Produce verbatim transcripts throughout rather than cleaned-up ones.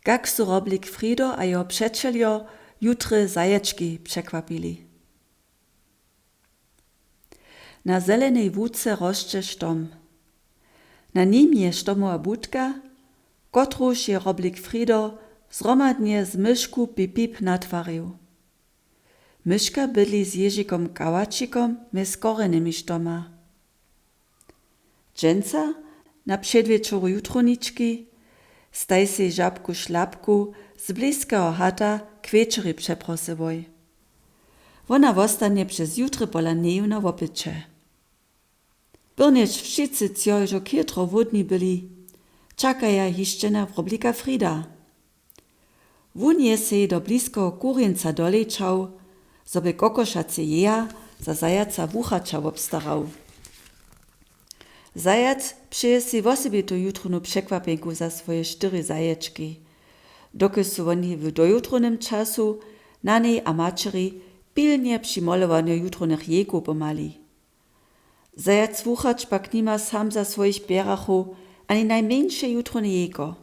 Kak su Roblik Frido a jeho přećeljo jutre zaječki překwapili. Na zelenej łuce rosće štom. Na nim je štomowa budka, kotruž je Roblik Frido zhromadnje z myšku Pip Pip natwarił. Myška bydli z Ježikom Kałaćikom mjez korjenjemi štoma. Dźensa na předwječoru jutrownički staj sej žabku Šlapku z blizkeho hata k wječeri přeprosyłoj. Wona wostanje přez jutre pola njeju na wopyće. Pyrnjež wšitcy třo hižo chětro hłódni byli, čakaja hišće na Roblika Frida. Wón je sej do blizkeho kurjenca dolejčał, zo by kokošace jeja za zajaca wuchaća wobstarał. Zajac přeje sej wosebitu jutrownu překwapjenku za swoje štyri zaječki. Dokelž su woni w dojutrownym času nanjej a maćeri pilnje při molowanju jutrownych jejkow pomhali. Zajac wuchać pak nima sam za swojich pjerachow ani najmjeńše jutrowne jejko.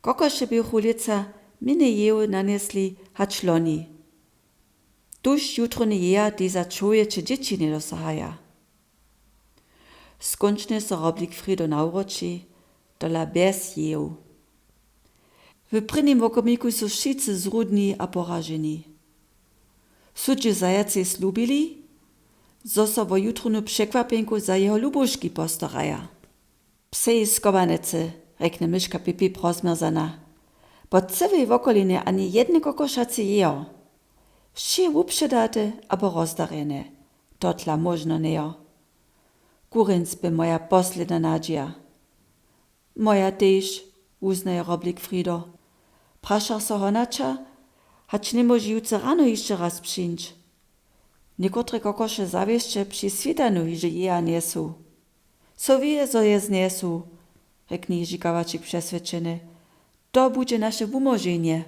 Kokoše běchu lětsa mjenje jeju nanjesli hač loni. Tuž jutrowne jeja tež za čłowječe dźěći njedosahaja. Skónčnje so Roblik Frido nawróći, tola bjez jeju. W prěnim wokomikej su wšitcy zrudni a poraženi. Su dźě zajacej slubili, zo so wo jutrownu překwapjenku za jeho lubuški postaraja? Psej skobanecy, rjekny myška Pip Pip rozmjerzana, po cyłej wokolinje ani jedne kokošace jejo. Wšě wupředate abo rozdarjene, to tla móžno njejo. Kurjenc bě moja posledna nadźija. Moja tež, wuznaje Roblik Frido. Prašach so honaća, hač njemóže jutře rano hišće raz přińć. Někotre kokoše zawěsće při swětanju hižo jeja njesu. So wěje, zo je znjesu, rjekny Ježikawaćik přeswědčene. To budźe naše wumóženje.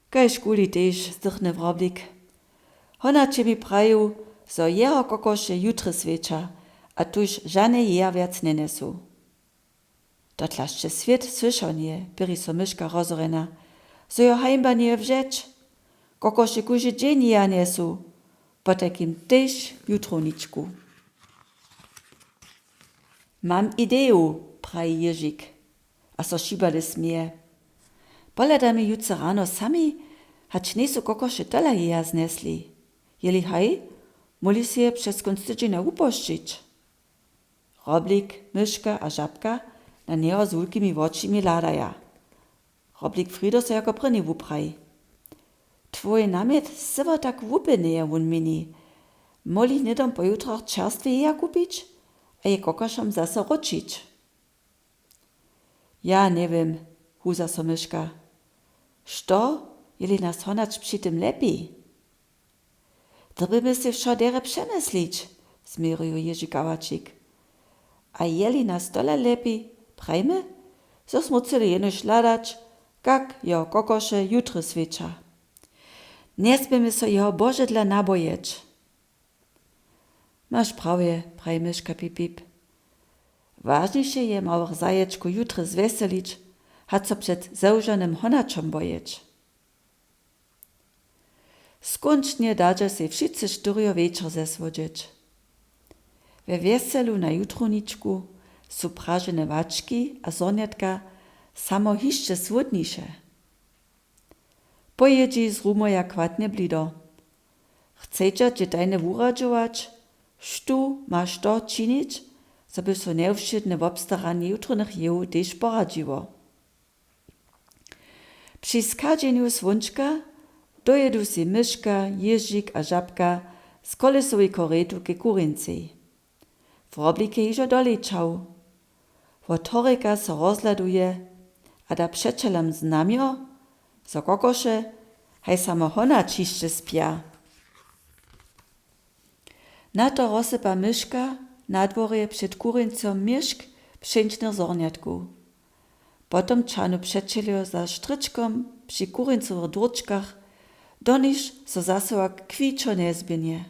Kaž kuli tež, zdychny Wroblik. Honaće mi prajił, zo jeho kokoše jutre swjeća a tuž žane jeja wjac njenjesu. Dotla sće swět słyšał njeje, běri so myška rozhorjena, zo jo hańba njeje wžeć. Kokoše kóždy dźeń jeja njesu, potajkim tež jutrowničku. Mam ideju, praji Ježik a so šibale směje. Pohladamy jutře rano sami, hač njejsu kokoše tola jeja znjesli. Jeli haj, móhli sej je přez kónc tydźenja wupošćić. Roblik, myška a žabka na njeho z wulkimi wočimi hladaja. Roblik Frido so jako prěni wupraji. Twój namjet scyło tak hłupy njeje, wón měni. Móhli hnydom pojutrach čerstwe jeja kupić a je kokošom zaso wróćić. Ja njewěm, huza so myška. Što, jeli nas honać při tym ljepi? Dyrbimy sej wšo derje přemyslić, změrju Ježikawaćik. A jeli nas tola ljepi, prajmy, zo smy chcyli jenož hladać, kak jeho kokoše jutre swjeća. Njesměmy so jeho božedla nabojeć. Maš prawje, praji myška Pip Pip. Wažniše je małych zaječkow jutre zwjeselić, hač so před zewžanym honaćom bojeć. Skónčnje dadźa sej wšitcy štyrjo wječor zesłodźeć. We wjeselu na jutrowničku su pražene wački a zhornjatka samo hišće słódniše. Pojědźi z rumoja chwatnje blido. Chceća dźě tajnje wuradźować, štó maš to činić, zo by so njewšědne wobstaranje jutrownych jejow tež poradźiło. Při schadźenju słónčka dojědu sej myška, jěžik a žabka z kolesowej koretu ke kurjencej. Wroblik je hižo dolečał. Wot horjeka so rozhladuje a da přećelom znamjo, zo kokoše, haj samo honać hišće spja. Na to rozsypa myška na dworje před kurjencom měšk pšeńčnych zhornjatkow. Potom ćahnu přećeljo za štrěčkom při kurjencowych dwórčkach, doniž so zasyła kwičo njezběhnje.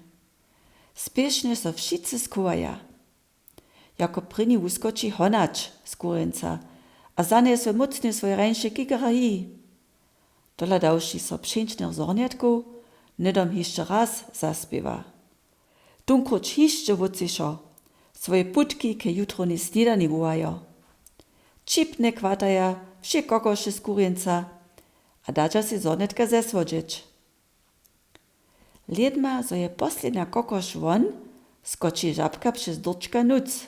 Spěšnje so wšitcy schowaja. Jako prěni wuskoči honać z kurjenca a zanjesły mócnje swój rańše kikeraj. Tola dawši so přeńčnych zhornjatkow, hnydom hišće raz zaspěwa. Tunkruć hišće wótřišo, swóje putki k jutrownej snědani wołajo. Ćipnje chwataja wšě kokoše z kurjenca a dadźa sej zhornjatka zesłodźeć. Lědma zo je poslednja kokoš won, skoči žabka přez dyrčka nutř.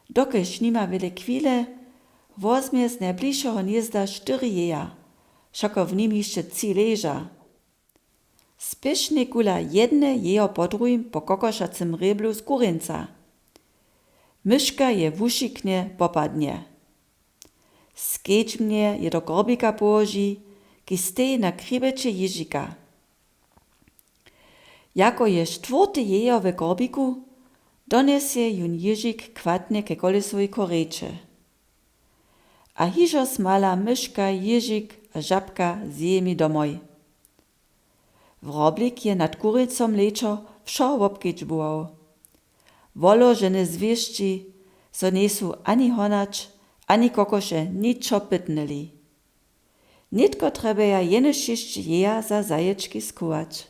Dokelž nima wjele chwile, wozmje z najblišeho hnězda štyri jeja, wšako w nim hišće tři leža. Spěšnje kula jedne jejo po druhim po kokošacym hrjeblu z kurjenca. Myška je wušiknje popadnje. Skedźbnje je do korbika połoži, kiž steji na chribjeće ježika. Jako je štwórte jejo w korbiku, donjesje jón ježik chwatnje ke kolesowej chorejće. A hižo smala myška, ježik a žabka z jejemi domoj. Wroblik je nad kurjencom lečo wšo wobkedźbował. Woložene zwěsći, zo njejsu ani honać, ani kokoše ničo pytnyli. Nětko trjebaja jenož hišće jeja za zaječki schować.